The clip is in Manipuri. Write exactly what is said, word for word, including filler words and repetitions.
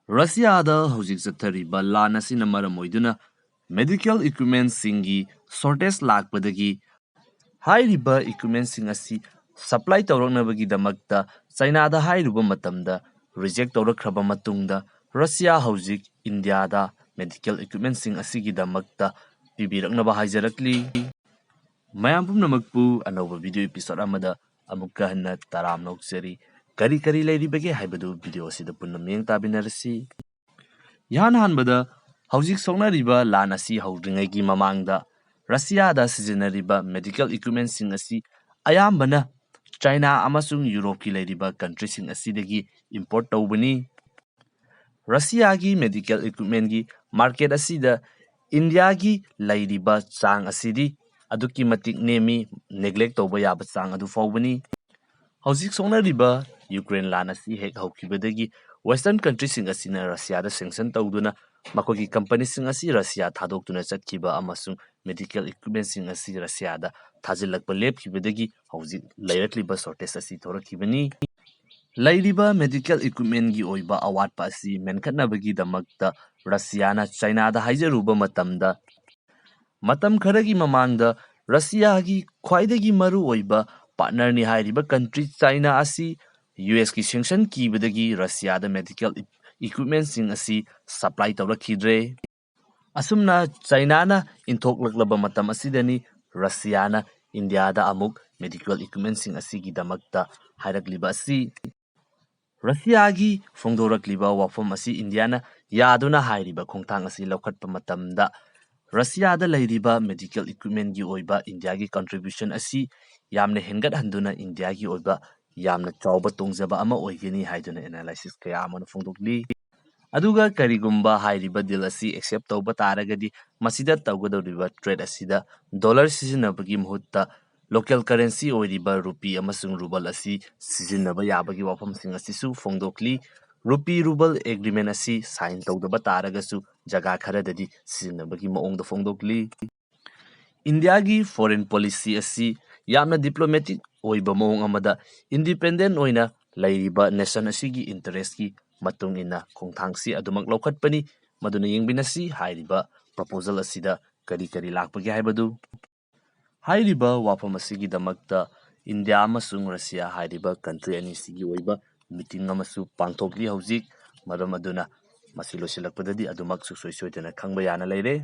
ꯔꯁꯤꯌꯥꯗ ꯍꯧꯖꯤꯛ ꯆꯠꯊꯔꯤꯕ ꯂꯥꯟ ꯑꯁꯤꯅ ꯃꯔꯝ ꯑꯣꯏꯗꯨꯅ medical equipmentꯁꯤꯡꯒꯤ shortage ꯂꯥꯛꯄꯗꯒꯤ ꯍꯥꯏꯔꯤꯕ equipmentꯁꯤꯡ ꯑꯁꯤ supply ꯇꯧꯔꯛꯅꯕꯒꯤꯗꯃꯛꯇ ꯆꯥꯏꯅꯥꯗ ꯍꯥꯏꯔꯨꯕ ꯃꯇꯝꯗ reject ꯇꯧꯔꯛꯈ꯭ꯔꯕ ꯃꯇꯨꯡꯗ ꯔꯁꯤꯌꯥ ꯍꯧꯖꯤꯛ ꯏꯟꯗꯤꯌꯥꯗ medical equipmentꯁꯤꯡ ꯑꯁꯤꯒꯤꯗꯃꯛꯇ ꯄꯤꯕꯤꯔꯛꯅꯕ ꯍꯥꯏꯖꯔꯛꯂꯤ꯫ ꯃꯌꯥꯝ ꯄꯨꯝꯅꯃꯛꯄꯨ ꯑꯅꯧꯕ video episode ꯑꯃꯗ ꯑꯃꯨꯛꯀ ꯍꯟꯅ ꯇꯔꯥꯝꯅ ꯑꯣꯛꯆꯔꯤ꯫ ꯀꯔꯤ ꯀꯔꯤ ꯂꯩꯔꯤꯕꯒꯦ ꯍꯥꯏꯕꯗꯨ video ꯑꯁꯤꯗ ꯄꯨꯟꯅ ꯃꯤꯠꯌꯦꯡ ꯇꯥꯃꯤꯟꯅꯔꯁꯤ꯫ ꯏꯍꯥꯟ ꯍꯥꯟꯕꯗ ꯍꯧꯖꯤꯛ ꯁꯣꯛꯅꯔꯤꯕ ꯂꯥꯟ ꯑꯁꯤ ꯍꯧꯗ꯭ꯔꯤꯉꯩꯒꯤ ꯃꯃꯥꯡꯗ ꯔꯁꯤꯌꯥꯗ ꯁꯤꯖꯤꯟꯅꯔꯤꯕ medical equipmentꯁꯤꯡ ꯑꯁꯤ ꯑꯌꯥꯝꯕꯅ ꯆꯥꯏꯅꯥ ꯑꯃꯁꯨꯡ ꯌꯨꯔꯣꯞꯀꯤ ꯂꯩꯔꯤꯕ countryꯁꯤꯡ ꯑꯁꯤꯗꯒꯤ import ꯇꯧꯕꯅꯤ꯫ ꯔꯁꯤꯌꯥꯒꯤ medical equipmentꯀꯤ market ꯑꯁꯤꯗ ꯏꯟꯗꯤꯌꯥꯒꯤ ꯂꯩꯔꯤꯕ ꯆꯥꯡ ꯑꯁꯤꯗꯤ ꯑꯗꯨꯛꯀꯤ ꯃꯇꯤꯛ ꯅꯦꯝꯃꯤ, neglect ꯇꯧꯕ ꯌꯥꯕ ꯆꯥꯡ ꯑꯗꯨ ꯐꯥꯎꯕꯅꯤ꯫ ꯍꯧꯖꯤꯛ ꯁꯣꯛꯅꯔꯤꯕ ꯌꯨꯀ꯭ꯔꯦꯟ ꯂꯥꯟ ꯑꯁꯤ ꯍꯦꯛ ꯍꯧꯈꯤꯕꯗꯒꯤ Western countryꯁꯤꯡ ꯑꯁꯤꯅ ꯔꯁꯤꯌꯥꯗ sanction ꯇꯧꯗꯨꯅ ꯃꯈꯣꯏꯒꯤ companyꯁꯤꯡ ꯑꯁꯤ ꯔꯁꯤꯌꯥ ꯊꯥꯗꯣꯛꯇꯨꯅ ꯆꯠꯈꯤꯕ ꯑꯃꯁꯨꯡ medical equipmentꯁꯤꯡ ꯑꯁꯤ ꯔꯁꯤꯌꯥꯗ ꯊꯥꯖꯤꯜꯂꯛꯄ ꯂꯦꯞꯈꯤꯕꯗꯒꯤ ꯍꯧꯖꯤꯛ ꯂꯩꯔꯛꯂꯤꯕ shortage ꯑꯁꯤ ꯊꯣꯔꯛꯈꯤꯕꯅꯤ꯫ ꯂꯩꯔꯤꯕ medical equipmentꯀꯤ ꯑꯣꯏꯕ ꯑꯋꯥꯠꯄ ꯑꯁꯤ ꯃꯦꯟꯈꯠꯅꯕꯒꯤꯗꯃꯛꯇ ꯔꯁꯤꯌꯥꯅ ꯆꯥꯏꯅꯥꯗ ꯍꯥꯏꯖꯔꯨꯕ ꯃꯇꯝꯗ, ꯃꯇꯝ ꯈꯔꯒꯤ ꯃꯃꯥꯡꯗ ꯔꯁꯤꯌꯥꯒꯤ ꯈ꯭ꯋꯥꯏꯗꯒꯤ ꯃꯔꯨ ꯑꯣꯏꯕ partnerꯅꯤ ꯍꯥꯏꯔꯤꯕ country ꯆꯥꯏꯅꯥ ꯑꯁꯤ USꯀꯤ sanction ꯀꯤꯕꯗꯒꯤ ꯔꯁꯤꯌꯥꯗ medical equipmentꯁꯤꯡ ꯑꯁꯤ supply ꯇꯧꯔꯛꯈꯤꯗ꯭ꯔꯦ꯫ ꯑꯁꯨꯝꯅ ꯆꯥꯏꯅꯥꯅ ꯏꯟꯊꯣꯛꯂꯛꯂꯕ ꯃꯇꯝ ꯑꯁꯤꯗꯅꯤ ꯔꯁꯤꯌꯥꯅ ꯏꯟꯗꯤꯌꯥꯗ ꯑꯃꯨꯛ medical equipmentꯁꯤꯡ ꯑꯁꯤꯒꯤꯗꯃꯛꯇ ꯍꯥꯏꯔꯛꯂꯤꯕ ꯑꯁꯤ꯫ ꯔꯁꯤꯌꯥꯒꯤ ꯐꯣꯡꯗꯣꯔꯛꯂꯤꯕ ꯋꯥꯐꯝ ꯑꯁꯤ ꯏꯟꯗꯤꯌꯥꯅ ꯌꯥꯗꯨꯅ ꯍꯥꯏꯔꯤꯕ ꯈꯣꯡꯊꯥꯡ ꯑꯁꯤ ꯂꯧꯈꯠꯄ ꯃꯇꯝꯗ ꯔꯁꯤꯌꯥꯗ ꯂꯩꯔꯤꯕ medical equipmentꯀꯤ ꯑꯣꯏꯕ ꯏꯟꯗꯤꯌꯥꯒꯤ contribution ꯑꯁꯤ ꯌꯥꯝꯅ ꯍꯦꯟꯒꯠꯍꯟꯗꯨꯅ ꯏꯟꯗꯤꯌꯥꯒꯤ ꯑꯣꯏꯕ ꯌꯥꯝꯅ ꯆꯥꯎꯕ ꯇꯣꯡꯖꯕ ꯑꯃ ꯑꯣꯏꯒꯅꯤ ꯍꯥꯏꯗꯨꯅ analysis ꯀꯌꯥ ꯑꯃꯅ ꯐꯣꯡꯗꯣꯛꯂꯤ꯫ ꯑꯗꯨꯒ ꯀꯔꯤꯒꯨꯝꯕ ꯍꯥꯏꯔꯤꯕ deal ꯑꯁꯤ accept ꯇꯧꯕ ꯇꯥꯔꯒꯗꯤ ꯃꯁꯤꯗ ꯇꯧꯒꯗꯧꯔꯤꯕ trade ꯑꯁꯤꯗ dollar ꯁꯤꯖꯤꯟꯅꯕꯒꯤ ꯃꯍꯨꯠꯇ local currency ꯑꯣꯏꯔꯤꯕ rupee ꯑꯃꯁꯨꯡ ruble ꯑꯁꯤ ꯁꯤꯖꯤꯟꯅꯕ ꯌꯥꯕꯒꯤ ꯋꯥꯐꯝꯁꯤꯡ ꯑꯁꯤꯁꯨ ꯐꯣꯡꯗꯣꯛꯂꯤ꯫ Rupee ruble agreement ꯑꯁꯤ sign ꯇꯧꯗꯕ ꯇꯥꯔꯒꯁꯨ ꯖꯒꯥ ꯈꯔꯗꯗꯤ ꯁꯤꯖꯤꯟꯅꯕꯒꯤ ꯃꯑꯣꯡꯗ ꯐꯣꯡꯗꯣꯛꯂꯤ꯫ ꯏꯟꯗꯤꯌꯥꯒꯤ foreign policy ꯑꯁꯤ ꯌꯥꯝꯅ diplomatic ꯑꯣꯏꯕ ꯃꯑꯣꯡ ꯑꯃꯗ independent ꯑꯣꯏꯅ ꯂꯩꯔꯤꯕ nation ꯑꯁꯤꯒꯤ interestꯀꯤ ꯃꯇꯨꯡ ꯏꯟꯅ ꯈꯣꯡꯊꯥꯡꯁꯤ ꯑꯗꯨꯃꯛ ꯂꯧꯈꯠꯄꯅꯤ꯫ ꯃꯗꯨꯅ ꯌꯦꯡꯃꯤꯟꯅꯁꯤ ꯍꯥꯏꯔꯤꯕ proposal ꯑꯁꯤꯗ ꯀꯔꯤ ꯀꯔꯤ ꯂꯥꯛꯄꯒꯦ ꯍꯥꯏꯕꯗꯨ꯫ ꯍꯥꯏꯔꯤꯕ ꯋꯥꯐꯝ ꯑꯁꯤꯒꯤꯗꯃꯛꯇ ꯏꯟꯗꯤꯌꯥ ꯑꯃꯁꯨꯡ ꯔꯁꯤꯌꯥ ꯍꯥꯏꯔꯤꯕ country ꯑꯅꯤꯁꯤꯒꯤ ꯑꯣꯏꯕ meeting ꯑꯃꯁꯨ ꯄꯥꯡꯊꯣꯛꯂꯤ ꯍꯧꯖꯤꯛ꯫ ꯃꯔꯝ ꯑꯗꯨꯅ ꯃꯁꯤ ꯂꯣꯏꯁꯤꯜꯂꯛꯄꯗꯗꯤ ꯑꯗꯨꯃꯛ ꯁꯨꯡꯁꯣꯏ ꯁꯣꯏꯗꯅ ꯈꯪꯕ ꯌꯥꯅ ꯂꯩꯔꯦ꯫